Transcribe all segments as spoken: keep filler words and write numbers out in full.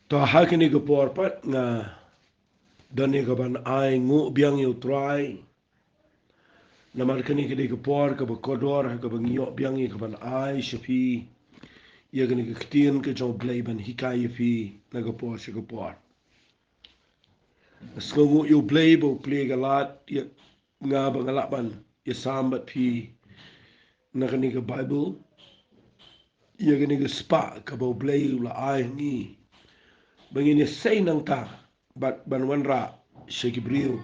To ha kane ka por pat nga don ïa ka ban ai nguh biang ïa u Trai. Namar kane ka dei ka por kaba kordor ha kaba ngi ïoh biang ïa ka ban ai sha phi ïa kane ka ktien ka jong u Blei ban hikai ïa phi na ka por sha ka por. Nga sngewnguh ïa u Blei ba u plie ka lad ïa nga ba nga lah ban ïasam bad phi na kane ka Baibl, ïa kane ka spah kaba u Blei u la ai ha ngi ba ngin ïasei nangta bad ban wanrah sha ki briew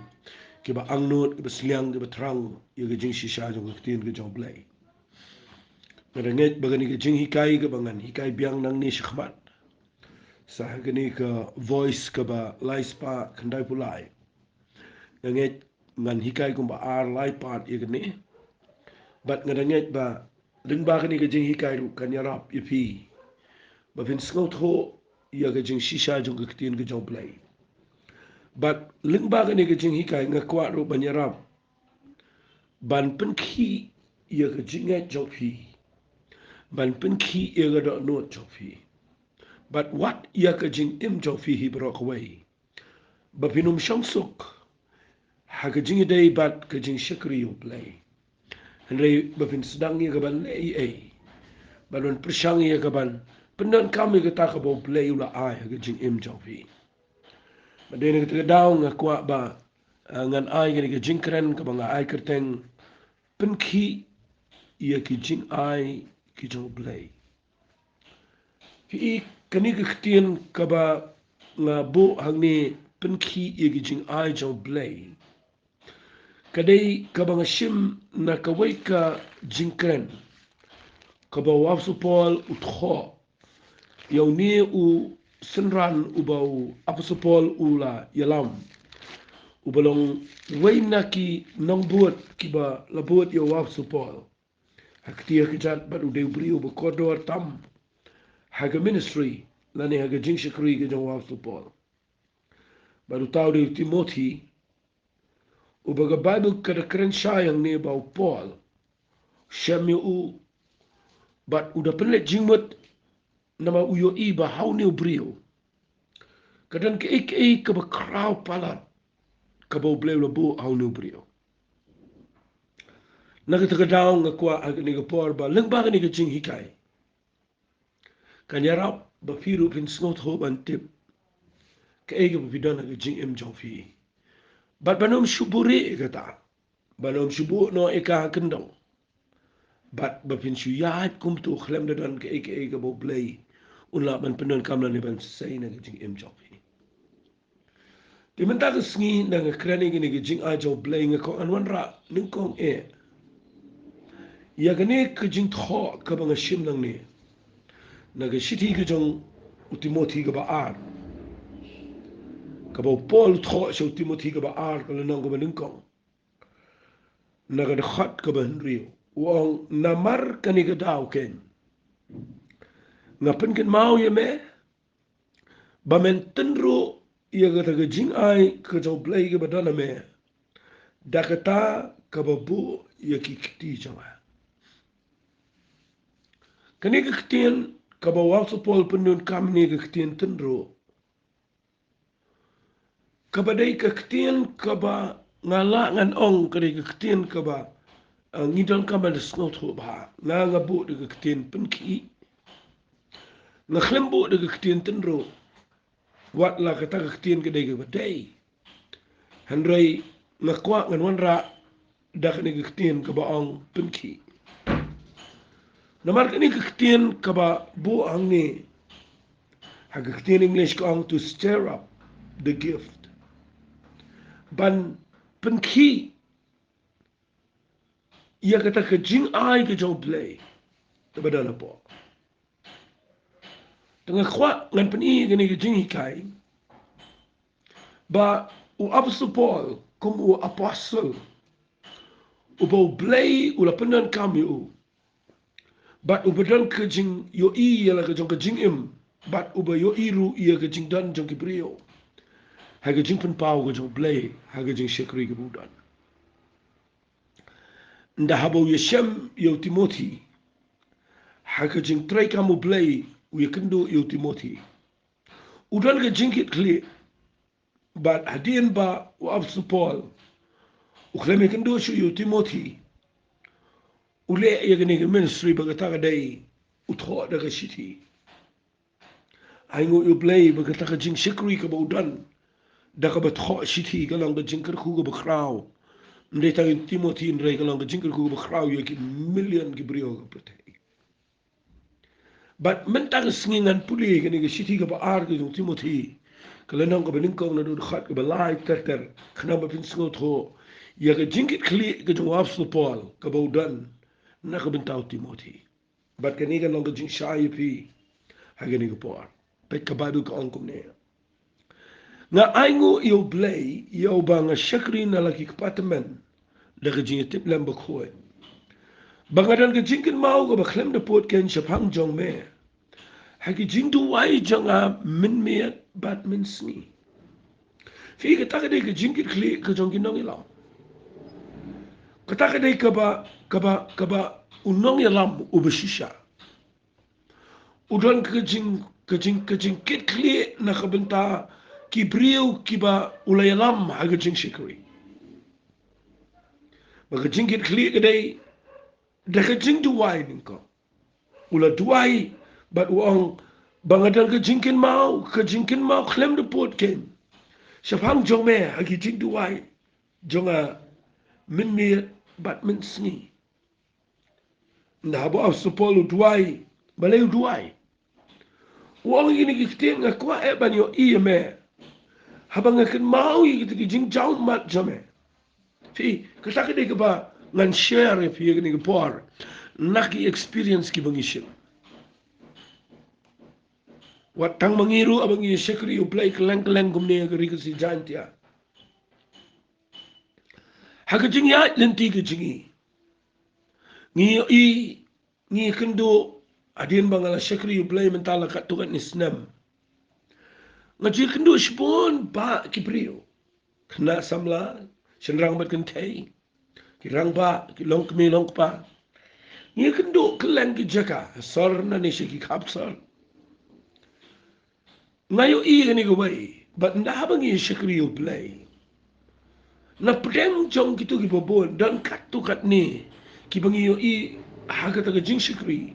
kiba angnud, kiba sliang, kiba thrang ïa ka jingshisha jong ka ktien ka jong u Blei. Nga da ngeit ba kane ka jinghikai kaba ngan hikai biang nangne shakhmat, sa ha kane ka Voice kaba lai spah khyndaiphew lai, nga ngeit ngan hikai kumba ar lai pat ïa kane. Bad nga da ngeit ba lyngba kane ka jinghikai ruh kan ïarap ïa phi ba phin sngewthuh ïa ka jingshisha jong ka ktien ka jong u Blei. Bad lyngba kane ka jinghikai nga kwah ruh ban ïarap ban pynkhih ïa ka jingngeit jong phi, ban pynkhih ïa ka dohnud jong phi, bad wat ïa ka jingim jong phi hi baroh kawei, ba phin ym shong suk ha ka jingïadei bad ka jingshakri ïa u Blei, hynrei ba phin sdang ïa ka ban leh ei ei, ban pyrshang ïa ka ban pyndonkam ïa kata kaba u Blei u la ai ha ka jingim jong phi. Bad dei na kata ka daw nga kwah ba, ah, ngan ai kane ka jingkren kaba nga ai kyrteng pynkhih ïa ki jingai ki jong u Blei. Phi i, kane ka ktien kaba nga buh hangne, pynkhih ïa ki jingai jong u Blei, ka dei kaba nga shim na kawei ka jingkren kaba u apostol Paul u thoh ïa une u synran uba u apostol Paul u la ïalam, uba long uwei na ki nongbud kiba la bud ïa u apostol Paul ha ka kti ha ka kjat, bad u dei u briew uba kordor tam ha ka ministry lane ha ka jingshakri ka jong u apostol Paul. Bad uta u dei u Timothi, uba ka Baibl ka da kren shai hangne ba u Paul u shem ïa u bad u da pynleit jingmut, namar u ïohi ba ha une u briew ka don kaei kaei kaba khraw palat kaba u Blei u la buh ha une u briew. Na kata ka daw nga kwah ha kane ka por ba lyngba kane ka jinghikai kan ïarap ba phi ruh phin sngewthuh ban tip kaei kaba phi don ha ka jingim jong phi, bad ban ym shu buhrieh ïa kata, ban ym shu buh noh ïa ka ha kyndong, bad ba phin shu ïaid kumto khlem da don kaei kaei kaba u Blei un lah ban pyndonkam lane ban sei na ka jingim jong phi. Te mynta ka sngi, nda nga kren ïa kane ka jingai jong u Blei, nga kwah ngan wanrah nyngkong eh ïa kane ka jingthoh kaba nga shim nangne na ka shithi ka jong u Timothi kaba ar, kaba u Paul u thoh sha u Timothi kaba ar, ka lynnong kaba nyngkong, na ka dkhot kaba hynriew. U ong, namar kane ka daw keiñ nga pynkynmaw ïa me ba men tynruh ïa kata ka jingai ka jong u Blei kaba don ha me da kata kaba buh ïa ki kti jong nga. Kane ka ktien kaba u apostol Paul u pyndonkam ne ka ktien tynruh, kaba dei ka ktien kaba nga lah ngan ong ka dei ka ktien kaba, eh, ngi donkam ban da sngewthuh bha. Nga, nga buh da ka ktien pynkhih. Nga khlem buh da ka ktien tynruh, wat la kata ka ktien ka dei kaba dei. Hynrei nga kwah ngan wanrah da kane ka ktien kaba ong pynkhih. Namar kane ka ktien kaba buh hangne, ha ka ktien English ka ong to stir up the gift. Ban pynkhih ïa kata ka jingai ka jong u Blei kaba don hapoh. Te nga kwah ngan pyni kane ka jinghikai ba u apostol Paul, kum u apostol uba u Blei u la pyndonkam ïa u, bad uba don ka jingïohi ïa la ka jong ka jingim, bad uba ïohi ruh ïa ka jingdon jong ki briew ha ka jingpynpaw ka jong u Blei ha ka jingshakri kaba u don. Nda haba u ïashem ïa u Timothi, ha ka jingtreikam u Blei u ïakynduh ïa u Timothi, u don ka jingkitkhlieh. Bad hadien ba u Apostol Paul u khlem ïakynduh shuh ïa u Timothy, u leh ïa kane ka ministry ba kata ka dei u thoh da ka shithi. Ai nguh ïa u Blei ba kata ka jingshakri kaba u don da kaba thoh shithi ka long ka jingkyrkhu kaba khraw. Ym dei tang ïa u Timothy hynrei ka long ka jingkyrkhu kaba khraw ïa ki million ki briew ha ka pyrthei. Bad mynta ka sngi ngan pule kane ka shithi kaba ar ka jong u Timothy, ka lynnong kaba nyngkong, naduh dkhot kaba lai ter ter, khnang ba phin sngewthuh ïa ka jingkitkhlieh ka jong u Apostol Paul kaba u don na ka bynta u Timothy. Bad kane ka long ka jingshai ïa phi ha kane ka por. Peit ka Baibl ka ong kumne: Nga ai nguh ïa u Blei ïa uba nga shakri na la ki kpa tymmen da ka jingïatiplem bakhuid, ba nga don ka jingkynmaw kaba khlem da pud keiñ shaphang jong me ha ki jingduwai jong nga mynmiet bad mynsngi. Phi, kata ka dei ka jingkitkhlieh ka jong ki nongïalam. Kata ka dei kaba, kaba, kaba u nongïalam uba shisha u don ka jing, ka jing, ka jingkitkhlieh na ka bynta ki briew kiba u la ïalam ha ka jingshakri. Ba ka jingkitkhlieh ka dei da ka jingduwai nyngkong. U la duwai bad u ong ba nga don ka jingkynmaw, ka jingkynmaw khlem da pud keiñ shaphang jong me ha ki jingduwai jong nga mynmiet bad mynsngi. Ynda haba u Apostol Paul u duwai, balei u duwai? U ong ïa kine ki ktien: Nga kwah eh ban ïohi ïa me haba nga kynmaw ïa kita ki jingjaw mat jong me. Phi, kata ka dei kaba ngan share ïa phi ïa kane ka por na ki experience kiba ngi shim. Wat tang ma ngi ruh haba ngi shakri ïa u Blei kylleng kylleng kumne ha ka ri Khasi Jaiñtia, ha ka jingïaid lynti ka jong ngi, ngi ïohi, ngi ïakynduh, hadien ba nga la shakri ïa u Blei mynta la katto katne snem, nga ju ïakynduh shibun bah ki briew, khynnah samla, shynrang bad kynthei, ki rangbah, ki longkmie longkpa. Ngi ïakynduh kylleng ki jaka, sor nangne sha ki khap sor. Nga ïohi kane kawei, bad ynda haba ngi shakri ïa u Blei, na pdeng jong kito kiba bun don katto katne kiba ngi ïohi ha kata ka jingshakri.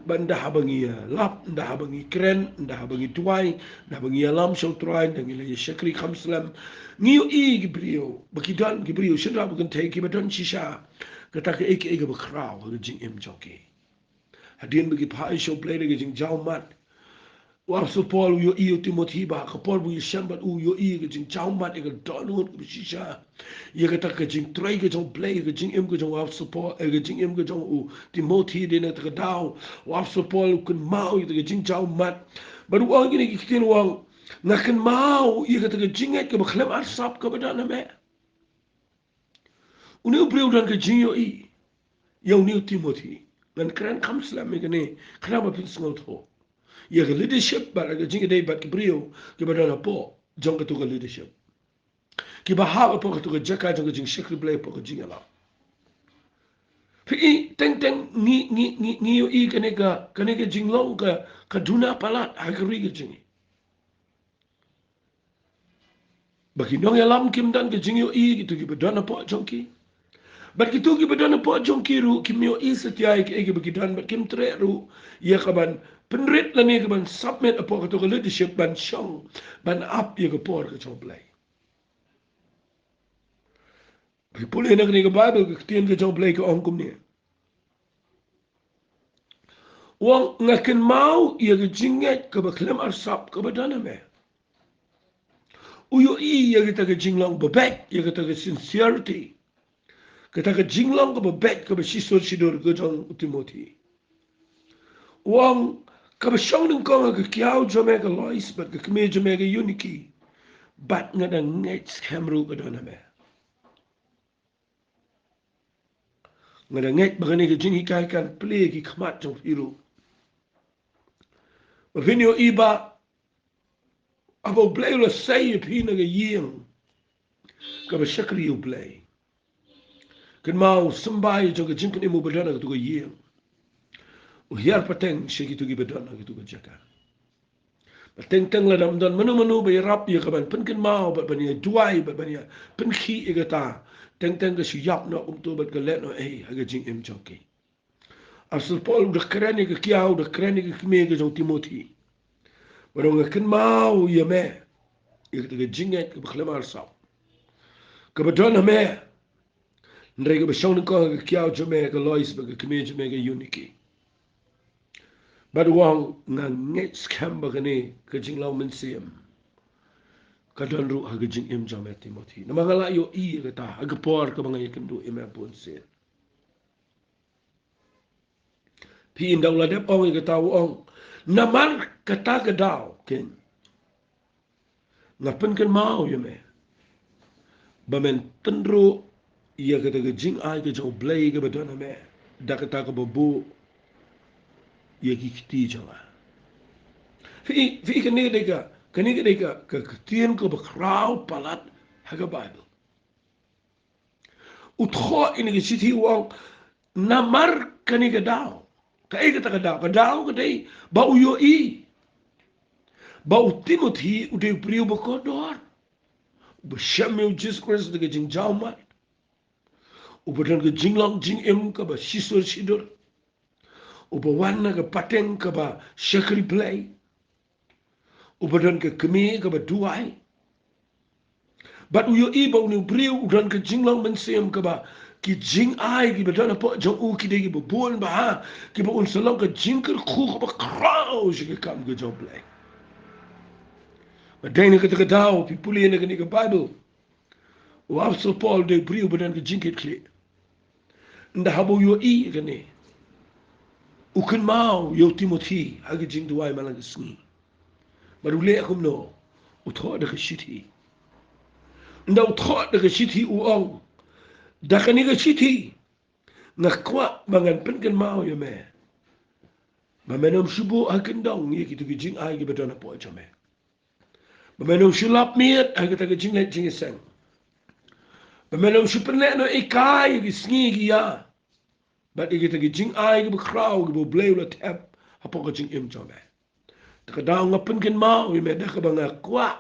Bad ynda haba ngi ïalap, ynda haba ngi kren, ynda haba ngi duwai, ynda haba ngi ïalam sha u Trai, ynda ngi la ïashakri kham slem, ngi ïohi ki briew ba ki don, ki briew shynrang bad kynthei kiba don shisha kata kaei kaei kaba khraw ha ka jingim jong ki. Hadien ba ki phai sha u Blei da ka jingjaw mat, u Apostol Paul u ïohi ïa u Timothy ba ha ka por ba u ïashem bad u, u ïohi ïa ka jingjaw mat, ïa ka dohnud kaba shisha ïa kata ka jingtrei ka jong u Blei, ïa ka jingim ka jong u Apostol Paul, ïa ka jingim ka jong u Timothy hadien kata ka daw. U Apostol Paul u kynmaw ïa kata ka jingjaw mat bad u ong kine ki ktien, u ong: Nga kynmaw ïa kata ka jingngeit kaba khlem arsap kaba don ha me. Une u briew u don ka jingïohi ïa une u Timothy. Ngan kren kham slem ïa kane khnang ba phin sngewthuh ïa ka leadership bad ka jingïadei bad ki briew kiba don hapoh jong kato ka leadership, kiba hap hapoh kato ka jaka jong ka jingshakri Blei, hapoh ka jingïalam. Phi, teng teng ngi, ngi, ngi, ngi ïohi kane ka, kane ka jinglong ka, ka duna palat ha ka ri ka jong ngi. Ba ki nongïalam kim don ka jingïohi, kito kiba don hapoh jong ki. Bad kito kiba don hapoh jong ki ruh kim ïohi satia ïa kiei kiba ki don, bad kim treh ruh ïa kaban pynrit lane kaban submit hapoh kato ka leadership ban shong, ban ap ïa ka por ka jong u Blei. Phi pule na kane ka Baibl, ka ktien ka jong u Blei ka ong kumne. U ong: Nga kynmaw ïa ka jingngeit kaba khlem arsap kaba don ha me. U ïohi ïa kata ka jinglong babeit, ïa kata ka sincerity, kata ka jinglong kaba beit, kaba shisur shidur ka jong u Timothy. U ong: Kaba shong nyngkong ha ka kiaw jong me ka Lois bad ka kmie jong me ka Eunike, bad nga da ngeit skhem ruh ka don ha me. Nga da ngeit ba kane ka jinghikai kan plie ïa ki khmat jong phi ruh, ba phin ïohi ba haba u Blei u la sei ïa phi na ka ïing kaba shakri ïa u Blei, kynmaw, symbai jong ka jingpynim uba don ha kato ka ïing u hiar pateng sha kito kiba don ha kato ka jaka. Teng teng lada ym don mano mano ba ïarap ïa ka ban pynkynmaw bad ban ïa duwai bad ban ïa pynkhih ïa kata, teng teng ka shu ïap noh kumto bad ka leh noh ei ha ka jingim jong ki. Apostol Paul u da kren ïa ka kiaw, u da kren ïa ka kmie ka jong u Timothi. Ba dang nga kynmaw ïa me ïa kata ka jingngeit kaba khlem arsap kaba don ha me. Hynrei kaba shong nyngkong ha ka kiaw jong me ka Lois bad ka kmie jong me ka Eunike. Bad u ong nga ngeit skhem ba kane ka jinglong mynsiem ka don ruh ha ka jingim jong me Timothi. Namar nga la ïohi ïa kata ha ka por kaba nga ïakynduh ïa me bunsien. Phi, ynda u la dep ong ïa kata u ong, namar kata ka daw, ken, nga pynkynmaw ïa me ba men tynruh ïa kata ka jingai ka jong U Blei kaba don ha me da kata kaba buh ïa ki kti jong nga. Phi, phi, kane ka dei ka, kane ka dei ka, ka ktien kaba khraw palat ha ka Baibl. U thoh ïa kane ka shithi u ong, namar kane ka daw. Kaei kata ka daw? Ka daw ka dei ba u ïohi ba u Timothi u dei u briew ba kordor, uba shem ïa u Jisu Khrist da ka jingjaw mat, uba don ka jinglong jingim kaba shisur shidur, uba wan na ka pateng kaba shakri Blei, uba don ka kmie kaba duwai. Bad u ïohi ba une u briew u don ka jinglong mynsiem kaba ki jingai kiba don hapoh jong u ki dei kiba bun bha, kiba un sa long ka jingkyrkhu kaba khraw sha ka kam ka jong U Blei. Bad dei na kata ka daw phi pule na kane ka Baibl, u Apostol Paul u dei u briew ba don ka jingkitkhlieh. Ynda haba u ïohi ïa kane, u kynmaw ïa u Timothi ha ka jingduwai man la ka sngi. Bad u leh kumno? U thoh da ka shithi. Ynda u thoh da ka shithi u ong, da kane ka shithi nga kwah ba ngan pynkynmaw ïa me ba men ym shu buh ha kyndong ïa kito ki jingai kiba don hapoh jong me. Ba men ym shu lap miet ha kata ka jingleh jingïaseng. Ba men ym shu pynlehnohei ïa ki sngi ki ïa bad ïa kita ki jingai kiba khraw kiba U Blei u la thep hapoh ka jingim jong me. Te ka daw nga pynkynmaw ïa me da kaba nga kwah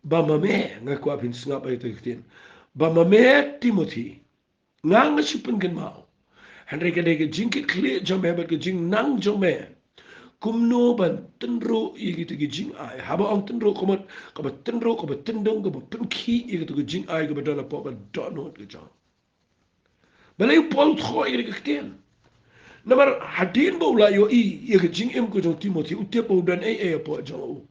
ba ma me, nga kwah phin sngap ïa kata ka ktien, ba ma me Timothi, nga nga shu pynkynmaw. Hynrei ka dei ka jingkitkhlieh jong me bad ka jingnang jong me kumno ban tynruh ïa kita ki jingai. Haba ong tynruh ka mut kaba tynruh, kaba tyndong, kaba pynkhih ïa kita ki jingai kiba don hapoh ka dohnud ka jong. Balei u Paul u thoh ïa ka ktien? Namar hadien ba u la ïohi ïa ka jingim ka jong u Timothi u tip ba u don ei ei hapoh jong u.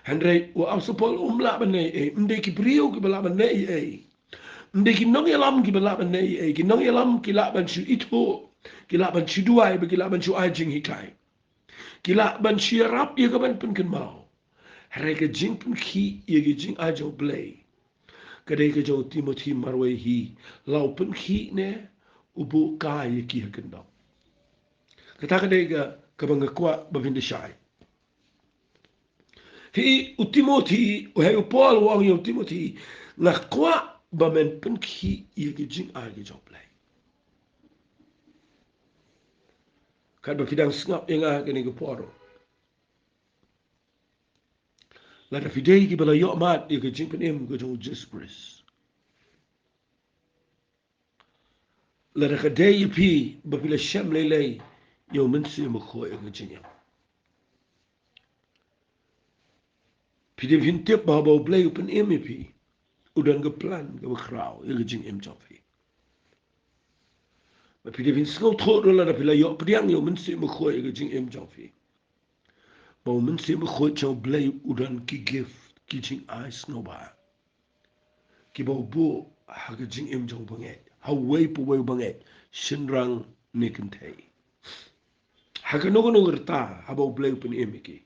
Hynrei u Apostol Paul um lah ban leh ei ei, ym dei ki briew kiba lah ban leh ei ei. Ym dei ki nongïalam kiba lah ban leh ei ei. Ki nongïalam ki lah ban shu ithuh, ki lah ban shu duwai bad ki lah ban shu ai jinghikai. Ki lah ban shu ïarap ïa ka ban pynkynmaw. Hynrei ka jingpynkhih ïa ka jingai jong U Blei ka dei ka jong u Timothi marwei hi. La u pynkhih ne u buh kai ïa ki ha kyndong. Kata ka dei ka, kaba nga kwah ba phin da shai. Hi u Timothi, u hei u Paul u ong ïa u Timothi, nga kwah ba men pynkhih ïa ka jingai ka jong U Blei. Katba phi dang sngap ïa nga kane ka por, lada phi dei kiba la ïoh mad ïa ka jingpynim ka jong u Jisu Khrist, lada ka dei ïa phi ba phi la shem lei lei ïa u Mynsiem Bakhuid ha ka jingim, phi dei phin tip ba haba U Blei u pynim ïa phi, u don ka plan kaba khraw ïa ka jingim jong phi. Ba phi dei phin sngewthuh ruh lada phi la ïoh pdiang ïa u Mynsiem Bakhuid ha ka jingim jong phi, ba u Mynsiem Bakhuid jong U Blei u don ki gift, ki jingai sngewbha kiba u buh ha ka jingim jong u bangeit, ha uwei pa uwei u bangeit, shynrang ne kynthei. Ha kano kano ka rta haba U Blei u pynim ïa ki,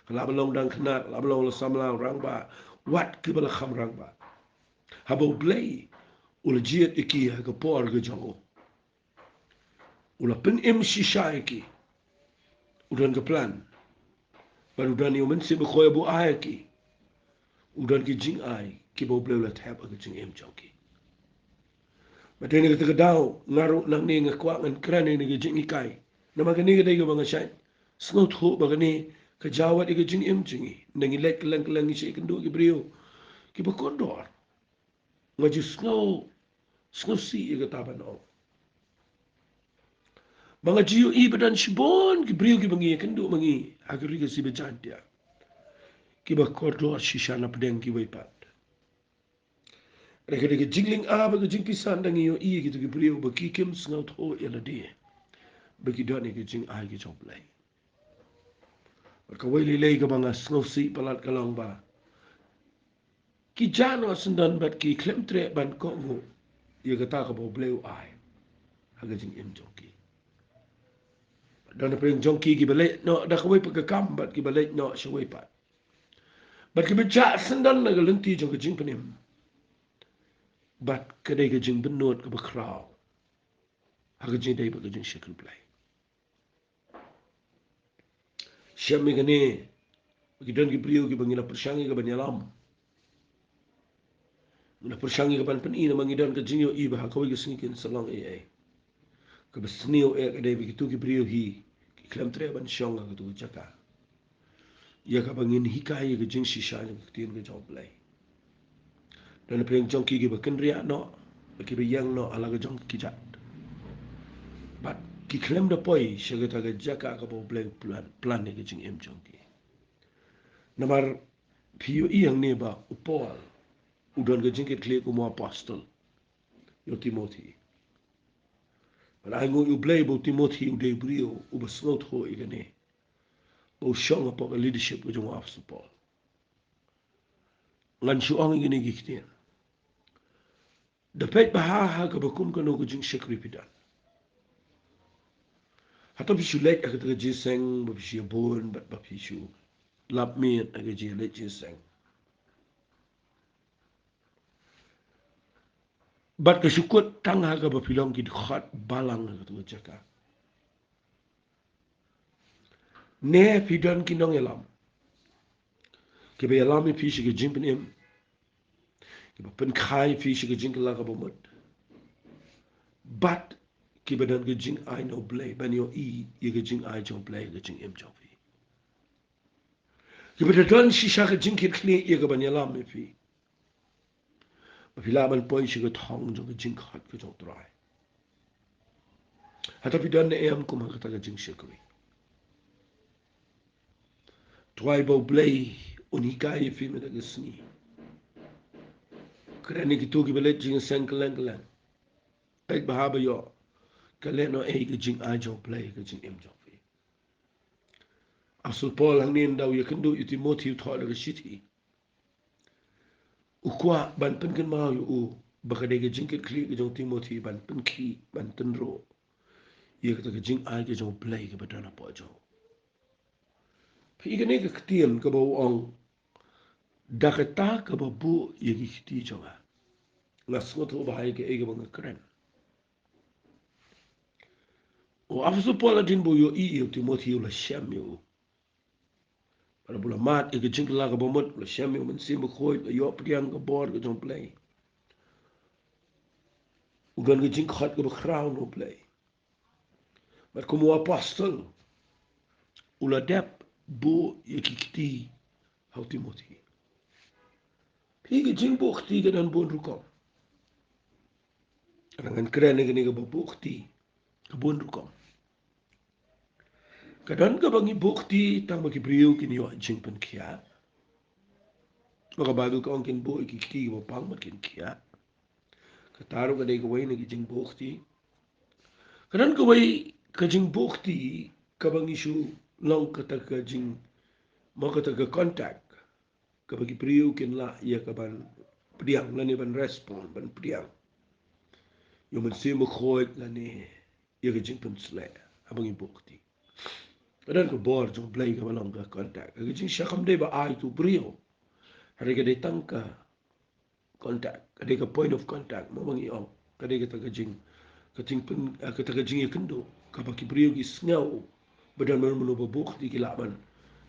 ka lah ban long dang khynnah, lah ban long la samla, rangbah, wat kiba la kham rangbah, haba U Blei u la jied ïa ki ha ka por ka jong u, u la pynim shisha ïa ki, u don ka plan. Bad u don ïa u Mynsiem Bakhuid ba u ai ïa ki. U don ki jingai kiba U Blei u la thep ha ka jingim jong ki. Bad dei na kata ka daw nga ruh nangne nga kwah ngan kren ïa kane ka jinghikai. Namar kane ka dei kaba nga shait sngewthuh ba kane Ka jaw wat ïa ka jingim jong ngi. Nda ngi leit kylleng kylleng ngi shah ïakynduh ki briew kiba kordor. Nga ju sngew, sngewsih ïa kata ban ong. Ba nga ju ïohi ba don shibun ki briew kiba ngi ïakynduh ma ngi ha ka ri ka shi ba Jaintia, kiba kordor shisha na pdeng kiwei pat. Hynrei ka dei ka jinglyngngoh bad ka jingpisa, nda ngi ïohi ïa kito ki briew ba ki kim sngewthuh ïa lade ba ki don ïa ka jingai ka jong U Blei. Bad kawei lei lei kaba nga sngewsih palat ka long ba ki jah noh syndon bad ki khlem treh ban kohnguh ïa kata kaba U Blei u ai ha ka jingim jong ki. Don na pdeng jong ki kiba leit noh da kawei pat ka kam bad kiba leit noh shawei pat. Bad kiba jah syndon na ka lynti jong ka jingpynim. Bad ka dei ka jingbynnud kaba khraw ha ka jingïadei bad ka jingshakri Blei. Shem ïa kane, ba ki don ki briew kiba ngi la pyrshang ïa ka ban ïalam. Ngi la pyrshang ïa ka ban pyni namar ngi don ka jingïohi ba ha kawei ka sngi kin sa long ei ei. Kaba sniew eh ka dei ba kito ki briew hi ki khlem treh ban shong ha kato ka jaka ïa kaba ngin hikai ïa ka jingshisha jong ka ktien ka jong U Blei. Don na pdeng jong ki kiba kynriah noh, kiba ïeng noh ha la ka jong ki kjat. Bad ki khlem da poi sha kata ka jaka kaba U Blei u plan, plan ïa ka jingim jong ki. Namar phi ïohi hangne ba u Paul u don ka jingkitkhlieh kum u apostol ïa u Timothi. Bad ainguh ïa U Blei ba u Timothi u dei u briew uba sngewthuh ïa kane, ba u shong hapoh ka leadership ka jong u apostol Paul. Ngan shu ong ïa kine ki ktien. Da peit bha ha kaba kum kano ka jingshakri phi don. Hato phi shu leit ha kata ka jingïaseng ba phi shu ïabun bad ba phi shu lap miet ha ka jingïaleit jingïaseng, bad ka shu kut tang ha kaba phi long ki dkhot balang ha kata ka jaka? Ne phi don ki nongïalam kiba ïalam ïa phi sha ka jingpynim, kiba pynkha ïa phi sha ka jingkylla kaba mut, bad kiba don ka jingai na U Blei ban ïohi ïa ka jingai jong U Blei ha ka jingim jong phi, kiba da don shisha ka jingkitkhlieh ïa ka ban ïalam ïa phi ba phi lah ban poi sha ka thong jong ka jingkhot ka jong U Trai? Hato phi don ne em kum ha kata ka jingshakri? Duwai ba U Blei un hikai ïa phi mynta ka sngi. Kren ïa kito kiba leit jingïaseng kylleng kylleng. Peit bha ba ïoh ka lehnohei ka jingai jong U Blei ha ka jingim jong phi. U apostol Paul hangne ynda u ïakynduh ïa u Timothi u thoh da ka shithi, u kwah ban pynkynmaw ïa u ba ka dei ka jingkitkhlieh ka jong u Timothi ban pynkhih, ban tynruh ïa kata ka jingai ka jong U Blei kaba don hapoh jong u. Phi i kane ka ktien kaba u ong, da kata kaba buh ïa ki kti jong nga, nga sngewthuh bha ïa kaei kaba nga kren. U apostol Paul hadien ba u ïohi ïa u Timothi u la shem ïa u. Bad u la mad ïa ka jingkylla kaba mut, u la shem ïa u Mynsiem Bakhuid, u la ïoh pdiang ka bor ka jong U Blei. U don ka jingkhot kaba khraw na U Blei. Bad kum u apostol u la dep buh ïa ki kti ha u Timothi. Phi, ka jingbuh kti ka don bun rukom. Ngan kren ïa kane kaba buh kti, ka bun rukom. Ka don kaba ngi buh kti tang ba ki briew kin ïoh jingpynkhiah. Ba ka Baibl ka ong kin buh ïa ki kti kiba pang bad kin khiah. Kata ruh ka dei kawei na ki jingbuh kti. Ka don kawei ka jingbuh kti kaba ngi shu long kata ka jing, mo, kata ka contact kaba ki briew kin lah ïa ka ban pdiang lane ban respond, ban pdiang ïa u Mynsiem Bakhuid lane ïa ka jingpynsleh haba ngi buh kti. Ka don ka bor jong U Blei kaba long ka contact, ka jingshakam dei ba ai ïa u briew. Hynrei ka dei tang ka contact, ka dei ka point of contact, mo, ba ngi ong. Ka dei kata ka jing, ka jingpyn, eh, kata ka jingïakynduh kaba ki briew ki sngew ba don mano mano ba buh kti ki lah ban,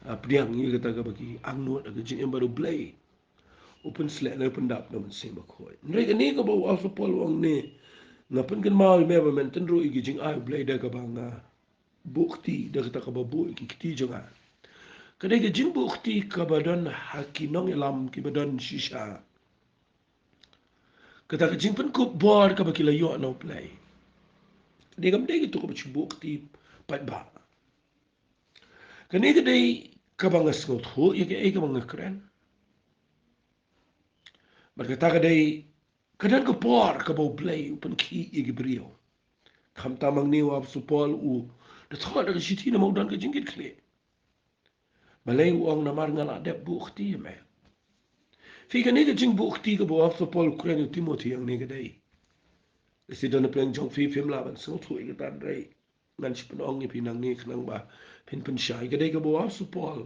eh, pdiang ïa kata kaba ki angnud ha ka jingim bad U Blei u pynsleh ne u pyndap na u Mynsiem Bakhuid. Hynrei kane kaba u apostol Paul u ong ne, nga pynkynmaw ïa me ba men tynruh ïa ki jingai U Blei da kaba nga buh kti, da kata kaba buh ïa ki kti jong nga. Ka dei ka jingbuh kti kaba don ha ki nongïalam kiba don shisha. Kata ka jingpynkup bor kaba ki la ïoh na U Blei. Ka dei kam dei kito kaba jingbuh kti paidbah. Kane ka dei kaba nga sngewthuh ïa kaei kaba nga kren. Bad kata ka dei ka don ka por kaba U Blei u pynkhih ïa ki briew. Khamtam hangne u Apostol Paul u da thoh da ka shithi namar u don ka jingkitkhlieh. Balei u ong namar nga la dep buh kti ïa me. Phi, kane ka jingbuh kti kaba u Apostol Paul u kren ïa u Timothi hangne ka dei. Lehse don na pdeng jong phi phim lah ban sngewthuh ïa kata, hynrei ngan shu pynong ïa phi nangne khnang ba phin pynshai. Ka dei kaba u Apostol Paul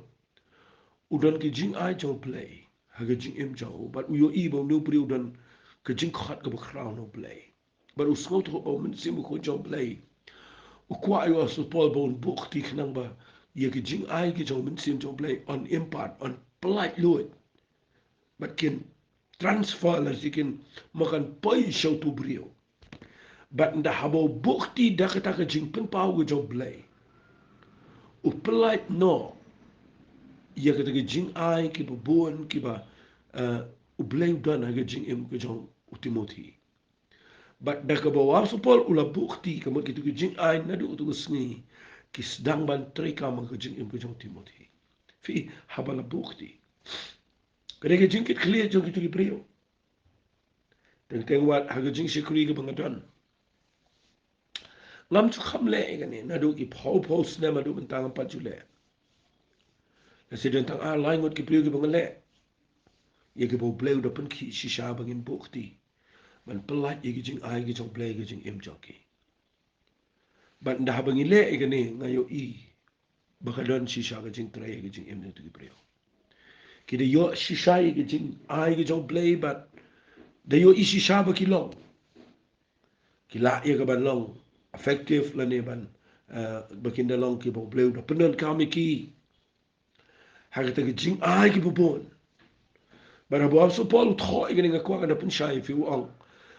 u don ka jingai jong U Blei ha ka jingim jong u, bad u ïohi ba une u briew u don ka jingkhot kaba khraw na U Blei. Bad u sngewthuh ba U Mynsiem Bakhuid jong U Blei u kwah ïa u Apostol Paul ba un buh kti khnang ba ïa ka jingai ka jong U Mynsiem jong U Blei yn impart, yn pyllait luid. Bad kin transfer, lane kin, ma kan poi sha uto u briew. Bad ynda haba u buh kti da kata ka jingpynpaw ka jong U Blei, u pyllait noh ïa kata ka jingai kiba bun kiba, eh, U Blei u don ha ka jingim ka jong u Timothi. Bad da kaba u Apostol Paul u la buh kti, ka mut kito ki jingai naduh kato ka sngi ki sdang ban treikam ha ka jingim ka jong u Timothi. Phi, haba la buh kti, ka dei ka jingkitkhlieh jong kito ki briew. Teng teng wat ha ka jingshakri kaba nga don, ngam ju kham leh ïa kane naduh ki phew phew snem haduh mynta, ngam pat ju leh. Lehse don tang ar lai ngut ki briew kiba nga leh ïa kiba U Blei u da pynkhih shisha ba ngin buh kti ban pyllait ïa ka jingai ka jong U Blei ha ka jingim jong ki. Bad ynda haba ngi leh ïa kane, nga ïohi ba ka don shisha ka jingtrei ha ka jingim jong kito ki briew. Ki da ïoh shisha ïa ka jingai ka jong U Blei bad da ïohi shisha ba ki long, ki lah ïa ka ban long effective lane ban, eh, ba kin da long kiba U Blei u da pyndonkam ïa ki ha kata ka jingai kiba bun. Bad haba u Apostol Paul u thoh ïa kane, nga kwah ka da pynshai ïa phi, u ong,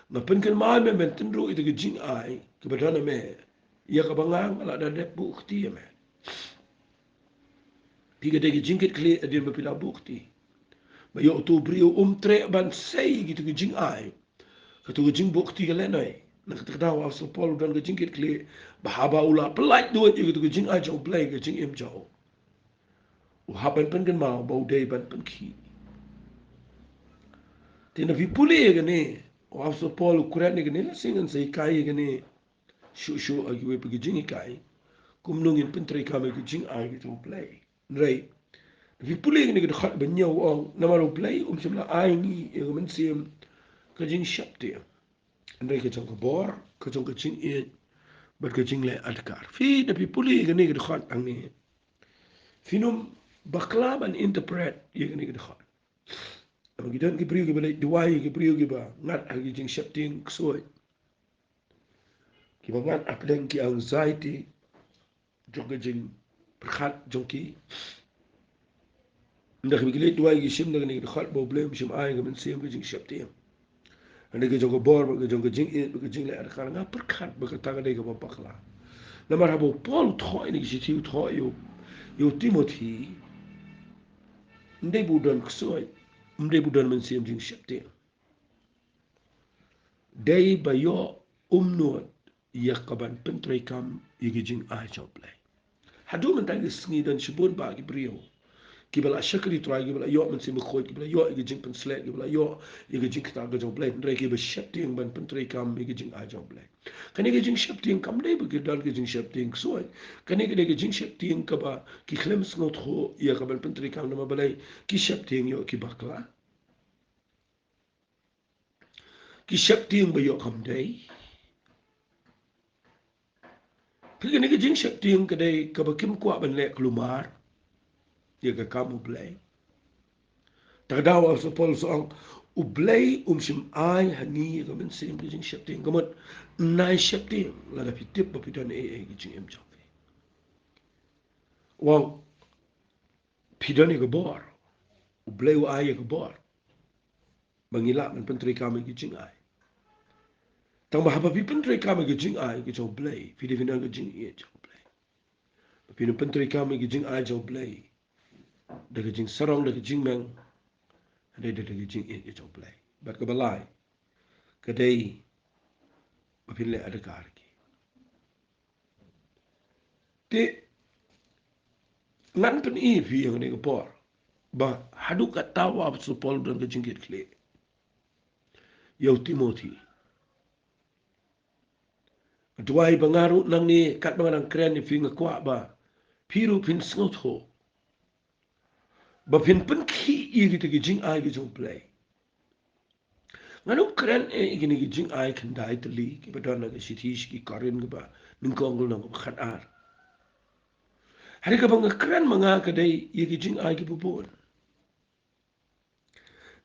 nga pynkynmaw ïa me, men tynruh ïa kata ka jingai kaba don ha me ïa kaba nga nga la da dep buh kti ïa me. Phi, ka dei ka jingkitkhlieh hadien ba phi la buh kti. Ba ïoh uto u briew um treh ban sei ïa kito ki jingai. Kato ka jingbuh kti ka lehnoh. Na kata ka daw u Apostol Paul u don ka jingkitkhlieh ba haba u la pyllait luid ïa kato ka jingai jong U Blei ha ka jingim jong u, u hap ban pynkynmaw ba u dei ban pynkhih. Te ynda phi pule ïa kane, u Apostol Paul u kren ïa kane, lehse ngan sa hikai ïa kane shuh shuh ha kiwei pat ki jinghikai, kumno ngin pyntreikam ïa ka jingai ka jong U Blei. Hynrei ynda phi pule ïa kane ka dkhot ba hynñiew, u ong, namar U Blei um shym la ai ngi ïa ka mynsiem ka jingsheptieng, hynrei ka jong ka bor, ka jong ka jingïeit bad ka jingleh adkar. Phi, ynda phi pule ïa kane ka dkhot hangne, phin ym bakla ban interpret ïa kane ka dkhot. Namar ki don ki briew kiba leit duwai, ki briew kiba ngat ha ki jingsheptieng ksuid, kiba ngat hapdeng ki anxiety jong ka jingpyrkhat jong ki. Ynda kiba ki leit duwai ki shim da kane ka dkhot ba U Blei um shym ai ka mynsiem ka jingsheptieng, hynrei ka jong ka bor bad ka jong ka jingïeit bad ka jingleh adkar, nga pyrkhat ba kata ka dei kaba bakla. Namar haba u Paul u thoh ïa kane ka shithi, u thoh ïa u, ïa u Timothi, ym dei ba u don ksuid, ym dei ba u don mynsiem jingsheptieng. Dei ba ïoh um nud ïa ka ban pyntreikam ïa ka jingai jong U Blei. Haduh mynta ka sngi don shibun bah ki briew kiba la shakri Trai, kiba la ïoh Mynsiem Bakhuid, kiba la ïoh ïa ka jingpynshlur, kiba la ïoh ïa ka jingktah ka jong U Blei, hynrei kiba sheptieng ban pyntreikam ïa ka jingai jong U Blei. Kane ka jingsheptieng kam dei ba ki don ka jingsheptieng ksuid. Kane ka dei ka jingsheptieng kaba ki khlem sngewthuh ïa ka ban pyntreikam, namar balei? Ki sheptieng ïoh ki bakla. Ki sheptieng ba ïoh kam dei. Phi, kane ka jingsheptieng ka dei kaba kim kwah ban leh kulmar ïa ka kam U Blei. Te ka daw u Apostol Paul u ong, U Blei um shym ai ha ngi ïa ka mynsiem ka jingsheptieng. Ka mut, nai sheptieng lada phi tip ba phi don ei ei ha ka jingim jong phi. U ong, phi don ïa ka bor. U Blei u ai ïa ka bor ba ngi lah ban pyntreikam ïa ka jingai. Tang ba haba phi pyntreikam ïa ka jingai ka jong U Blei, phi dei phin don ka jingïeit jong U Blei. Ba phin pyntreikam ïa ka jingai jong U Blei, da ka jingsarong, da ka jingmeng, hynrei da ka jingïeit ka jong U Blei. Bad kaba lai, ka dei ba phin leh adkar ki. Te ngan pyni ïa phi ïa kane ka por ba haduh katta u apostol Paul u don ka jingkitkhlieh ïa u Timothi. Duwai ba nga ruh nangne katba nga dang kren ïa phi nga kwah ba phi ruh phin sngewthuh ba phin pynkhih ïa kita ki jingai ki jong U Blei. Ngan ym kren eh ïa kine ki jingai khyndai tylli kiba don ha ka shithi sha ki Korinth kaba nyngkong, ka lynnong kaba khatar. Hynrei kaba nga kren ma nga ka dei ïa ki jingai kiba bun.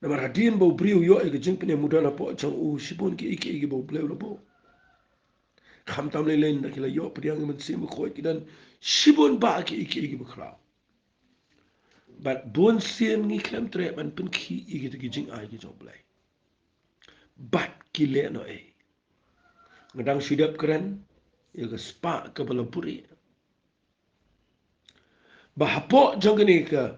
Namar hadien ba u briew u ïoh ïa ka jingpynim, u don hapoh jong u shibun kiei kiei kiba U Blei u la buh. Khamtam lei lei ynda ki la ïoh pdiang ïa ka Mynsiem Bakhuid ki don shibun bah kiei kiei kiba khraw. Bad bunsien ngi khlem treh ban pynkhih ïa kita ki jingai ki jong U Blei. Bad ki lehnohei. Nga dang shu dep kren ïa ka spah kaba la buhrieh. Ba hapoh jong kane ka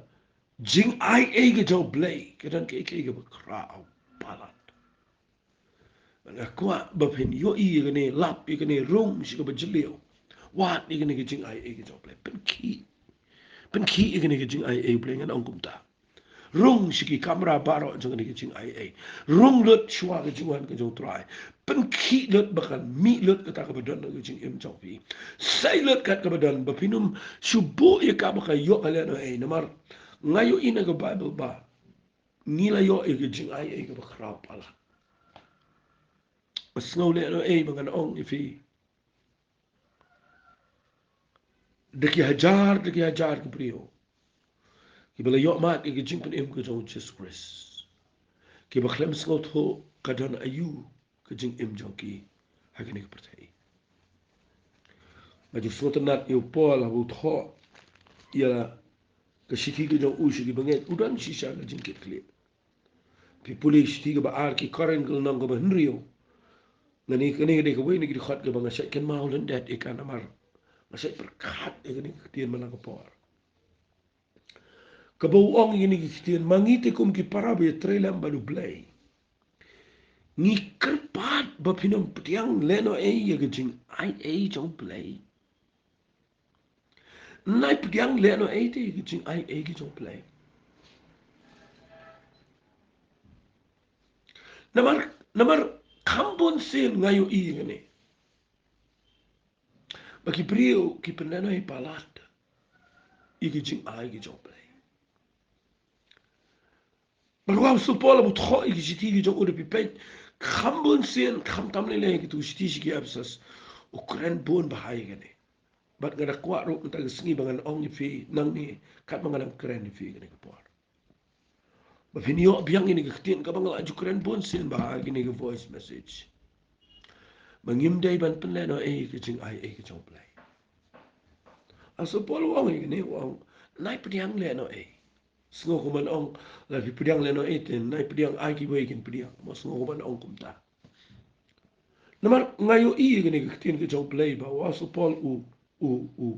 jingaiei ka jong U Blei ka don kiei kiei kiba khraw palat. Bad nga kwah ba phin ïohi ïa kane, lap ïa kane, rung sha kaba jylliew. Wad ïa kane ka jingaiei ka jong U Blei. Pynkhih, pynkhih ïa kane ka jingaiei U Blei, ngan ong kumta. Rung sha ki kamra baroh jong kane ka jingaiei. Rung lut shuwa ka jingwan ka jong U Trai. Pynkhih lut ba kan mih lut kata kaba don ha ka jingim jong phi. Sei lut kat kaba don ba phin ym shu buh ïa ka ba ka ïoh ka lehnohei. Namar nga ïohi na ka Baibl ba ngi la ïoh ïa ka jingaiei kaba khraw palat. Sngew lehnohei ba ngan ong ïa phi. Da ki hajar, da ki hajar ki briew kiba la ïoh mad ïa ka jingpynim ka jong U Jisu Khrist, kiba khlem sngewthuh ka don aïu ka jingim jong ki ha kane ka pyrthei. Nga ju sngewtynnat ïa u Paul haba u thoh ïa ka shithi ka jong u sha ki bangeit, u don shisha ka jingkitkhlieh. Phi pule shithi kaba ar ki Korinth ka lynnong kaba hynriew. Nga ni, kane ka dei kawei na ki dkhot kaba nga shait kynmaw lyndet ïa ka namar nga shait pyrkhat ïa kane ka ktien man la ka por. Kaba u ong ïa kane ka ktien, ma ngi te kum ki para ba ïatrei lem bad U Blei, ngi kyrpad ba phin ym pdiang lehnohei ïa ka jingaiei jong U Blei. Nai pdiang lehnohei te ïa ka jingaiei ka jong U Blei. Namar, namar kham bun sien nga ïohi ïa kane. Ba ki briew ki pynlehnohei palat ïa ka jingai ka jong U Blei. Bad u apostol Paul haba u thoh ïa ki shithi ki jong u, lada phi peit, kham bun sien, khamtam lei lei ha kitu ki shithi sha ki Ephesus, u kren bun bha ïa kane. Bad nga da kwah ruh mynta ka sngi ba ngan ong ïa phi nangne, katba nga dang kren ïa phi kane ka por, ba phin ïoh biang ïa kane ka ktien kaba nga la ju kren bun sien bha ha kane ka voice message, ba ngim dei ban pynlehnohei ïa ka jingaiei ka jong U Blei. U apostol Paul u ong ïa kane, u ong, nai pdiang lehnohei. Sngew kumno ban ong, lada phi pdiang lehnohei te nai pdiang, ai kiwei kin pdiang. Mo, sngew kumno ban ong kumta. Namar nga ïohi ïa kane ka ktien ka jong U Blei ba u apostol Paul u, u, u,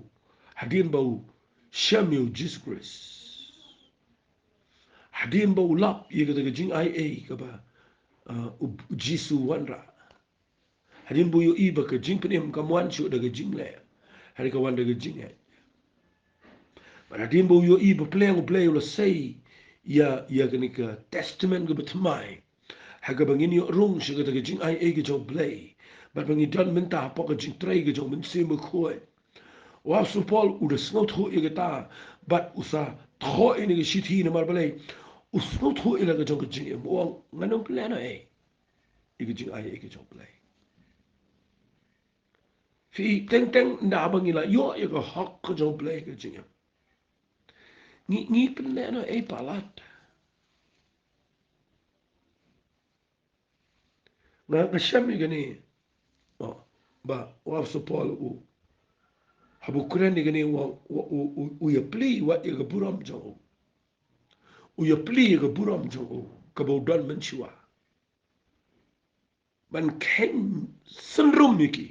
hadien ba u shem ïa U Jisu Khrist, hadien ba u lap ïa kata ka jingaiei kaba, uh, U, U Jisu u wanrah, hadien ba u ïohi ba ka jingpynim kam wan shuh da ka jingleh, hynrei ka wan da ka jingngeit. Bad hadien ba u ïohi ba Blei, U Blei u la sei ïa, ïa kane ka testament kaba thymmai, ha kaba ngin ïoh rung sha kata ka jingaiei ka jong U Blei, bad ba ngin don mynta hapoh ka jingtrei ka jong U Mynsiem Bakhuid. U apostol Paul u da sngewthuh ïa kata, bad u sa thoh ïa kane ka shithi namar balei? U sngewthuh ïa la ka jong ka jingim, u ong ngan ym pynlehnohei ïa ka jingaiei ka jong U Blei. Phi, teng teng ynda haba ngi la ïoh ïa ka hok ka jong U Blei ha ka jingim, ngi, ngi pynlehnohei palat. Nga, nga shem ïa kane, oh, ba u apostol Paul u, haba u kren ïa kane u, u, u, u, u ïapli wat ïa ka burom jong u. U ïapli ïa ka burom jong u kaba u don mynshuwa, ban kheiñ synrum ïa ki,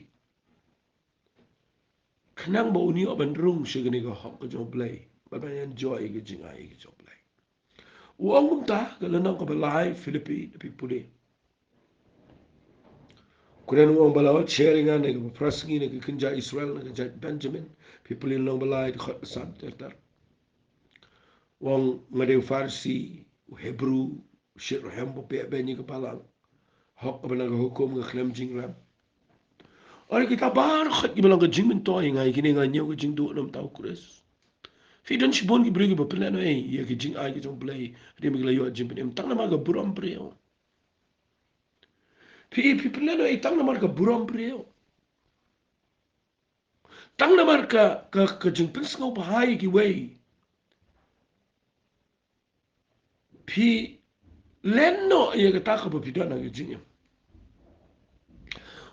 khnang ba un ïoh ban rung sha kane ka hok ka jong U Blei Bad ban enjoy ïa ka jingai ka jong U Blei. U ong kumta, ka lynnong kaba lai Philippi, da phi pule. Kren u ong ba la ot sha ïa nga na kaba phra sngi na ka kynja Israel, na ka jaid Benjamin. Phi pule lynnong ba lai, dkhot ba san ter ter. U ong nga dei u Pharisi, u Hebru, u shit rhem ba pep beiñ ïa ka balang. Hok kaba na ka hukum nga khlem jingrem. Hynrei kita baroh kiba long ka jingmyntoi ïa nga, ïa kine nga ñiew ka jingduh na ka bynta U Khrist. Phi don shibun ki briew kiba pynlehnohei ïa ka jingai ka jong U Blei, hynrei ki la ïoh jingpynim tang namar ka burom briew. Phi, phi pynlehnohei tang namar ka burom briew. Tang namar ka, ka, ka jingpynsngewbha ïa kiwei. Phi lehnoh ïa kata kaba phi don ha ka jingim.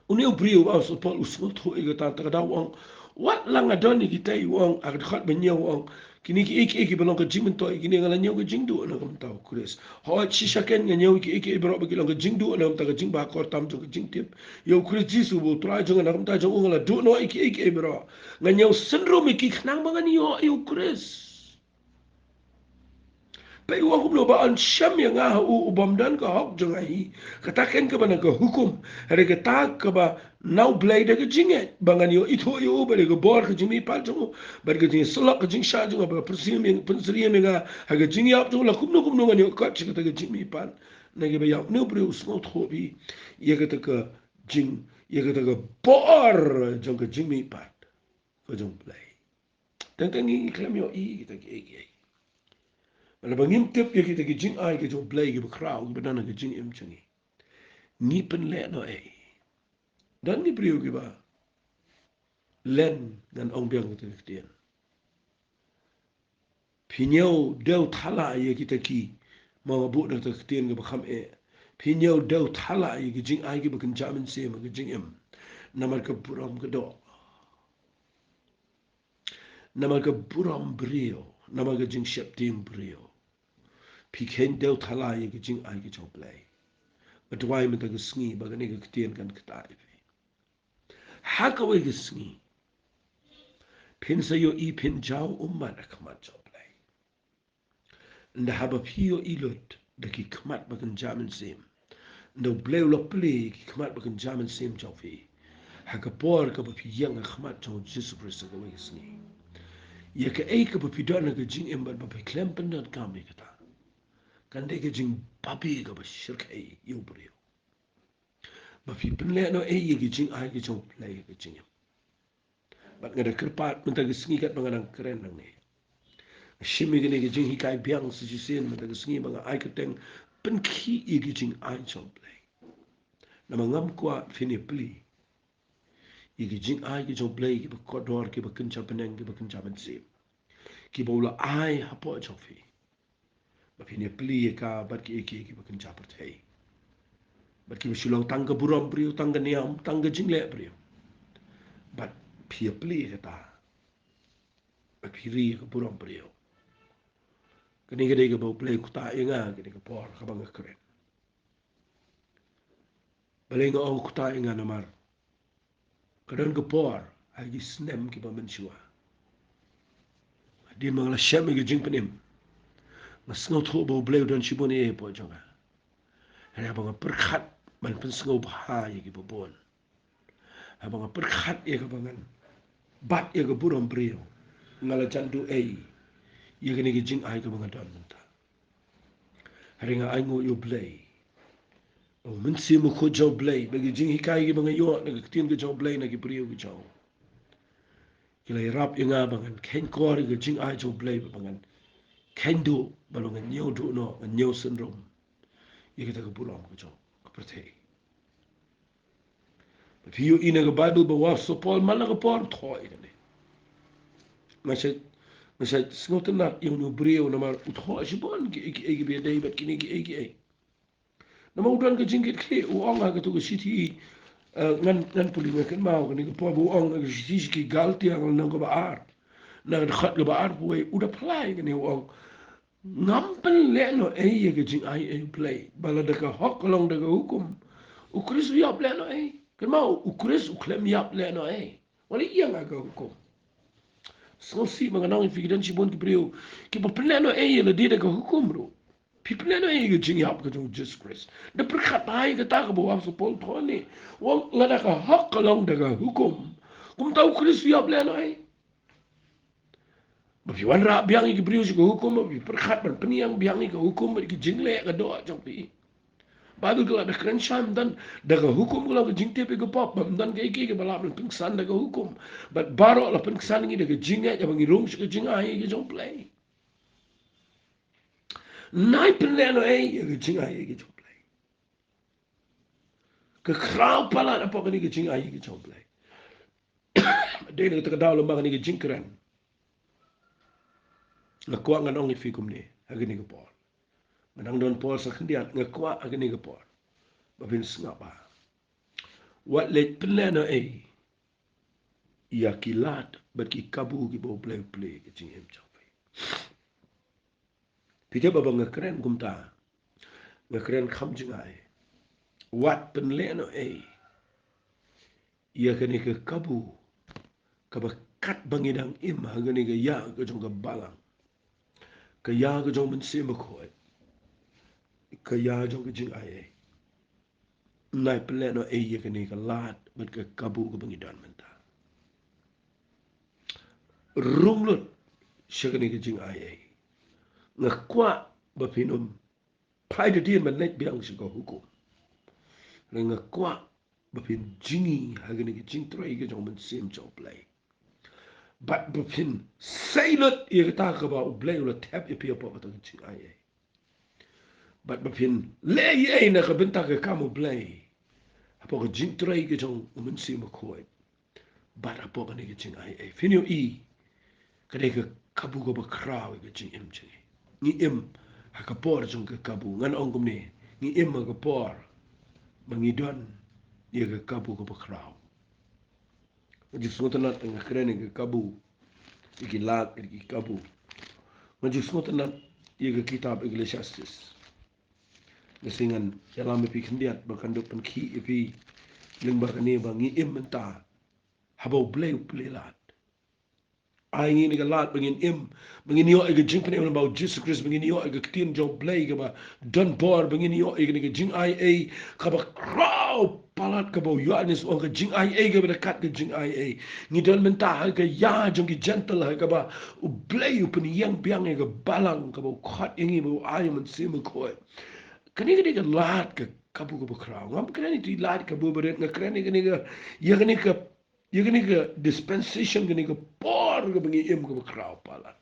Une u briew u Apostol Paul u sngewthuh ïa kata, te ka daw u ong, wat la nga don ïa kitei, u ong, ha ka dkhot ba hynñiew u ong, kine kiei kiei kiba long ka jingmyntoi, kine nga la ñiew ka jingduh na ka bynta U Khrist. Hooid, shisha kein nga ñiew kiei kiei baroh ba ki long ka jingduh na ka bynta ka jingbakor tam jong ka jingtip ïa U Khrist Jisu uba U Trai jong nga, na ka bynta jong u nga la duh noh ïa kiei kiei baroh. Nga ñiew synrum ïa ki khnang ba ngan ïoh ïa U Khrist. Peit u ong kumno, ba yn shem ïa nga ha u, u bym don ka hok jong nga hi. Kata kein kaba na ka hukum. Hynrei kata kaba na U Blei da ka jingngeit, ba ngan ïoh ithuh ïa u, bad da ka bor ka jingmihpat jong u, bad ka jingïasyllok ka jingshah jong u, ba pynsyriem, pynsyriem ïa nga ha ka jingïap jong u, la kumno kumno ngan ïoh kot sha kata ka jingmihpat. Na kiba ïap, une u briew u sngewthuh bha ïa kata ka jing, ïa kata ka bor jong ka jingmihpat ka jong U Blei. Teng teng ngi khlem ïohi kita kiei kiei. Lada ba ngim tip ïa kita ki jingai ki jong U Blei kiba khraw kiba don ha ka jingim jong ngi, ngi pynlehnohei. Don ki briew kiba len, ngan ong biang kita ki ktien. Phi ñiew dew thala ïa kita ki, ma nga buh da kita ki ktien kiba kham eh. Phi ñiew dew thala ïa ki jingai kiba kynja mynsiem ha ka jingim. Namar ka burom ka doh. Namar ka burom briew, namar ka jingsheptieng briew. Phi kheiñ dew thala ïa ka jingai ka jong U Blei. Nga duwai mynta ka sngi ba kane ka ktien kan ktah ïa phi. Ha kawei ka sngi phin sa ïohi phin jaw ummat ha khmat jong U Blei. Ynda haba phi ïohi lut da ki khmat ba kynja mynsiem, ynda U Blei u la plie ki khmat ba kynja mynsiem jong phi, ha ka por kaba phi ïeng ha khmat jong U Jisu Khrist ha kawei ka sngi, ïa kaei kaba phi don ha ka jingim bad ba phi khlem pyndonkam ïa kata, kan dei ka jingbabe kaba shyrkhei ïa u briew. Ba phi pynlehnohei ïa ki jingai ki jong U Blei ha ka jingim. Bad nga da kyrpad mynta ka sngi katba nga dang kren nangne, nga shim ïa kane ka jinghikai biang sa shisien mynta ka sngi ba nga ai kyrteng Pynkhih ïa ki jingai jong U Blei. Namar ngam kwah phin ïa plie ïa ki jingai ki jong U Blei kiba kordor, kiba kynja bneng, kiba kynja mynsiem, kiba u la ai hapoh jong phi. Ba phin ïa plie ïa ka bad kiei kiei kiba kynja pyrthei, bad kiba shu long tang ka burom briew, tang ka niam, tang ka jingleh briew. Bad phi ïa plie ïa kata, bad phi ri ïa ka burom briew. Kane ka dei kaba U Blei u ktah ïa nga kane ka por kaba nga kren. Balei nga ong u ktah ïa nga? Namar ka don ka por ha ki snem kiba mynshuwa, hadien ba nga la shem ïa ka jingpynim, nga sngewthuh ba U Blei u don shibun eiei hapoh jong nga. Hynrei haba nga pyrkhat ban pynsngewbha ïa kiba bun, haba nga pyrkhat ïa kaba ngan bat ïa ka burom briew, nga la jan duh ei ïa kane ka jingai kaba nga don mynta. Hynrei nga ainguh ïa U Blei, U Mynsiem Bakhuid jong U Blei, ba ki jinghikai kiba nga ïoh na ka ktien ka jong U Blei na ki briew ki jong u, ki la ïarap ïa nga ba ngan kheiñ kor ïa ka jingai jong U Blei, ba ngan kheiñ duh, ba ngan ñiew duh noh, ngan ñiew synrum ïa kita ki burom ki jong ka pyrthei. Ba phi ïohi na ka Baibl ba u Apostol Paul man la ka por u thoh ïa kane. Nga shait, nga shait sngewtynnat ïa une u briew namar u thoh shibun kiei kiei kiba ïadei bad kine kiei kiei. Namar u don ka jingkitkhlieh, u ong ha kato ka shithi, eh, ngan, ngan pule, nga kynmaw kane ka por ba u ong ha ka shithi sha ki Galtia, lynnong kaba ar, na ka dkhot kaba arphew wei, u da phla ïa kane, u ong, ngam pynlehnohei ïa ka jingai ei U Blei, ba lada ka hok ka long da ka hukum, U Khrist u ïap lehnohei. Kynmaw, U Khrist u khlem ïap lehnohei wat la ïeng ha ka hukum. Sngewsih ba nga ong ïa phi, ki don shibun ki briew kiba pynlehnohei ïa lade da ka hukum ruh. Phi pynlehnohei ïa ka jingïap ka jong u Jisu Khrist. Da pyrkhat bha ïa kata kaba u Apostol Paul u ong ne. U ong lada ka hok ka long da ka hukum, kumta u Khrist u ïap lehnohei. Ba phi wanrah biang ïa ki briew sha ka hukum, ba phi pyrkhat ban pynïeng biang ïa ka hukum bad ki jingleh ka doh jong phi. Baibl ka la da kren shai, ym don da ka hukum ka long ka jingtip ïa ka pop, bad ym don kaei kaei kaba lah ban pynksan da ka hukum. Bad baroh la pynksan ïa ngi da ka jingngeit, ïa ba ngi rung sha ka jingai ïa ka jong U Blei. Nai pynlehnohei ïa ka jingai ïa ka jong U Blei. Ka khraw palat hapoh kane ka jingai ïa ka jong U Blei. Dei na kata ka daw lem bad kane ka jingkren, nga kwah ngan ong ïa phi kumne ha kane ka por. Nga dang don por sa khyndiat, nga kwah ha kane ka por ba phin sngap bha. Wat leit pynlehnohei ïa ki lad bad ki kabu kiba U Blei u plie ha ka jingim jong phi. Phi tip ba nga kren kumta, nga kren kham jingai. Wat pynlehnohei ïa kane ka kabu kaba katba ngi dang im ha kane ka ïa ka jong ka balang, ka ïa ka jong U Mynsiem Bakhuid, ka ïa jong ka jingaiei. Nai pynlehnohei ïa kane ka lad bad ka kabu kaba ngi don mynta. Rung lut sha kane ka jingaiei. Nga kwah ba phin ym phai da dien ban leit biang sha ka hukum. Nga kwah ba phin jngi ha kane ka jingtrei ka jong U Mynsiem jong U Blei. Bad ba phin sei lut ïa kata kaba U Blei u la thep ïa phi hapoh kata ka jingaiei. Bad ba phin leh ei ei na ka bynta ka kam U Blei hapoh ka jingtrei ka jong U Mynsiem Bakhuid. Bad hapoh kane ka jingaiei phin ïohi ka dei ka kabu kaba khraw ïa ka jingim jong ngi. Ngi im ha ka por jong ka kabu. Ngan ong kumne, ngi im ha ka por ba ngi don ïa ka kabu kaba khraw. Nga ju sngewtynnat nga kren ïa ka kabu, ïa ki lad, ïa ki kabu. Nga ju sngewtynnat ïa ka kitab Ecclesiastes. Nga sngew ngan ïalam ïa phi khyndiat ba kan da pynkhih ïa phi lyngba kane ba ngi im mynta haba U Blei u plie lad. Ai ngi kane ka lad ba ngin im, ba ngin ïoh ïa ka jingpynim lyngba U Jisu Khrist, ba ngin ïoh ïa ka ktien jong U Blei kaba don bor, ba ngin ïoh ïa kane ka jingaiei kaba khraw palat kaba u Ïoannis u ong ka jingaiei kaba da kat ka jingaiei. Ngi don mynta ha ka ïa jong ki Jentil ha kaba U Blei u pynïeng biang ïa ka balang kaba u khot ïa ngi ba u ai U Mynsiem Bakhuid. Kane ka dei ka lad ka kabu kaba khraw. Ngam kren ïa ki lad kabu barit, nga kren ïa kane ka, ïa kane ka ïa kane ka dispensation, kane ka por kaba ngi im kaba khraw palat.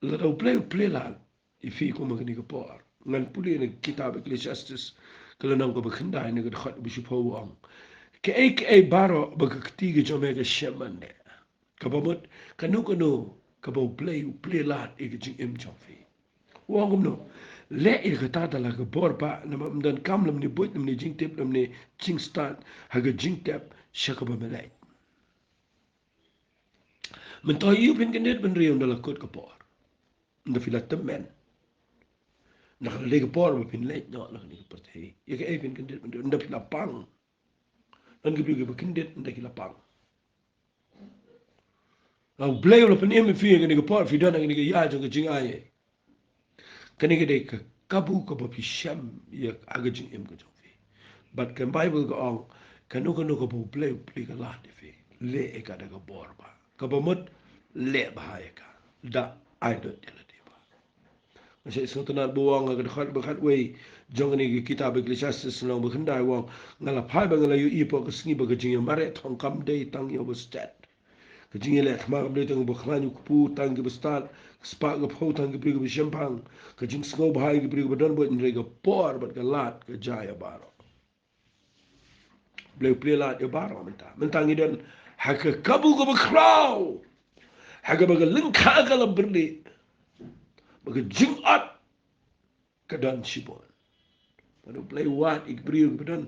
Lada U Blei u plie lad ïa phi kum ha kane ka por. Ngan pule na ka kitab Ecclesiastes ka lynnong kaba khyndai na ka dkhot ba shiphew u ong, kaei kaei baroh ba ka kti ka jong me ka shem ban leh. Kaba mut kano kano kaba U Blei u plie lad ïa ka jingim jong phi. U ong kumno? Leh ïa kata da la ka bor ba, namar ym donkam lymne buit, lymne jingtip, lymne jingstad ha ka jingtep sha kaba me leit. Mynta ïa u phin kyndit bynriew ynda la kut ka por, ynda phi la tymmen, ynda ka la dei ka por ba phin leit noh na kane ka pyrthei. Ïa kaei phin kyndit bynriew ynda phi la pang? Don ki briew kiba kyndit ynda ki la pang. Lada U Blei u la pynim ïa phi ha kane ka por, phi don ha kane ka ïa jong ka jingaiei, kane ka dei ka kabu kaba phi shem ïa ha ka jingim ka jong phi. Bad ka Baibl ka ong, kano kano kaba U Blei u plie ka lad ïa phi, leh ïa ka da ka bor ba. Kaba mut, leh bha ïa ka da ai lut ïa lade bha. Nga sngewtynnat ba u ong ha ka dkhot ba khatwei jong kane ka kitab Ecclesiastes lynnong ba khyndai, u ong, nga la phai bad nga la ïohi hapoh ka sngi ba ka jingïamareh thong kam dei tang ïa uba stet. Ka jingïaleh thma kam dei tang ïa uba khlaiñ, u kpu tang ïa kiba stad, ka spah ka phew tang ïa ki briew kiba shemphang, ka jingsngewbha ïa ki briew kiba don buit, hynrei ka bor bad ka lad ka jia ïa baroh. U Blei u plie lad ïa baroh mynta. Mynta ngi don ha ka kabu kaba khraw, ha kaba ka lyngkha ka la byrlih, ba ka jingot ka don shibun. Bad U Blei u wad ïa ki briew kiba don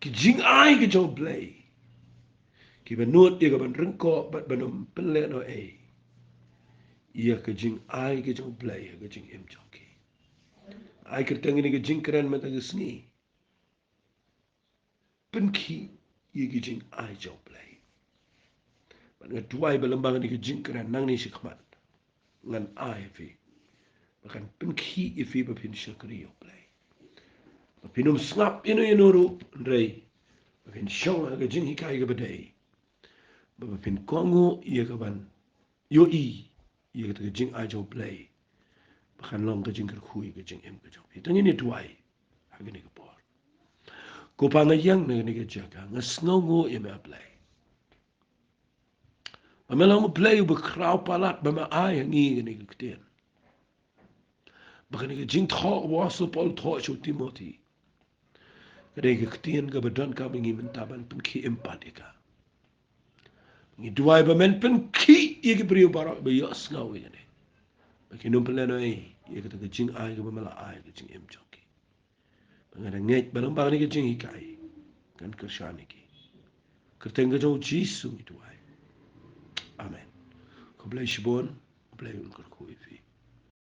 ki jingai ki jong U Blei, kiba nud ïa ka ban ryngkoh bad ban ym pynlehnohei ïa ka jingai ki jong U Blei ha ka jingim jong ki. Ai kyrteng ïa kane ka jingkren mynta ka sngi, pynkhih ïa ki jingai jong U Blei. Bad nga duwai ba lyngba kane ka jingkren nangne shakhmat, ngan ai ïa phi ba kan pynkhih ïa phi ba phin shakri ïa U Blei, ba phin ym sngap ïano ïano ruh, hynrei ba phin shong ha ka jinghikai kaba dei, ba, ba phin kohnguh ïa ka ban ïohi ïa kata ka jingai jong U Blei, ba kan long ka jingkyrkhu ïa ka jingim ka jong phi. Te ngin ïa duwai ha kane ka por. Ko Pa, nga ïeng na kane ka jaka, nga sngewnguh ïa me, A Blei, ba me long U Blei uba khraw palat, ba me ai ha ngi kane ka ktien, ba kane ka jingthoh kaba u apostol Paul u thoh sha u Timothi ka dei ka ktien kaba donkam ïa ngi mynta ban pynkhih im pat ïa ka. Ngi duwai ba men pynkhih ïa ki briew baroh ba ïohsngew ïa kane, ba kin ym pynlehnohei ïa kata ka jingai kaba me la ai ha ka jingim jong ki. Ba nga da ngeit ba lyngba kane ka jinghikai kan kyrshan ïa ki. Kyrteng ka jong U Jisu ngi duwai. Amen. Khublei shibun. U Blei un kyrkhu ïa phi.